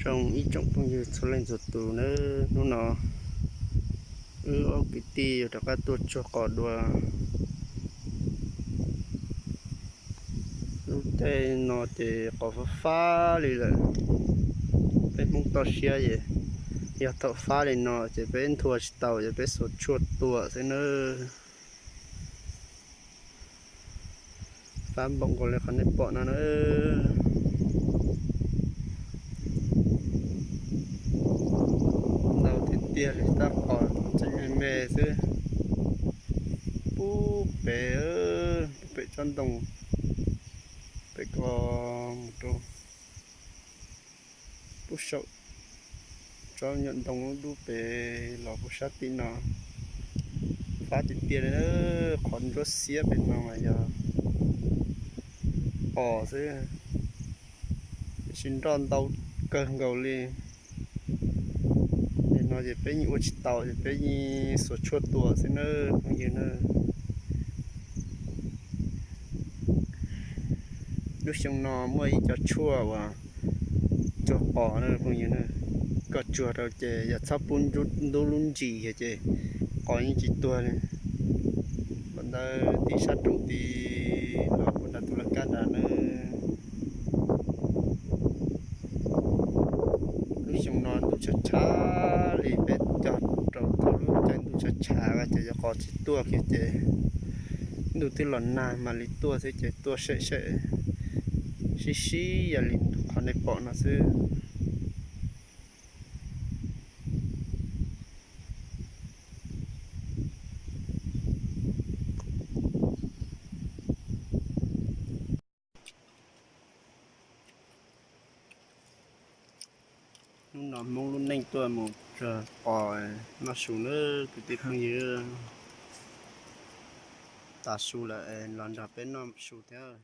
Zoo ib tsoom phooj ywg txhua leej txhua tus nawb, hnub no wb ob kwv tij yuav rov qab tuaj tsuag qos dua. Lub caij no ces qos fab fab li lawm. Peb Hmoob toj siab es yog thaum fab li no ces peb nthua tsis tau ces peb xuas tshuaj tua xwb nawb. Fab npaum nkaus li qhov nej pom no na. Ntau tiag tiag li, tab qos tseem me me xwb. Pub pem, pub pem tsob ntoo, pem ko mus rau pub saum tsob nyuam ntoo lub dub pem los pub sab tim no. Fab tiag tiag li, qhov ntsuab xiab pem no mas yog qos xwb, tiam sis nroj ntau kawg nkaus li. Nim no ces peb yeej ua tsis tau ces peb yeej xuas tshuaj tua xwb nawb phooj ywg na. Lub xyoo no muaj ib co tshuaj uas tsuag qos na phooj ywg na. Koj tsuag rau ces yog txhob pub ntub lub ntsis ces qos yeej tsis tuag li. Npaum ntawd tim sab roob tid los puag nram tus laj kab nrad na. Lub xyoo no ntuj tshav tshav li, peb cog rau thaum lub caij ntuj tshav tshav ces yog qos tsis tuaj kiag ces ntuj twb los nag mam li tuaj xwb ces tuaj sem sem sib sib yam li qhov nej pom no xwb. Hnub no Hmoob lub neej tuaj mus tsuag qos noj su nawb kwv tij phooj ywg. Tas su lawm los nrog peb noj su thiab.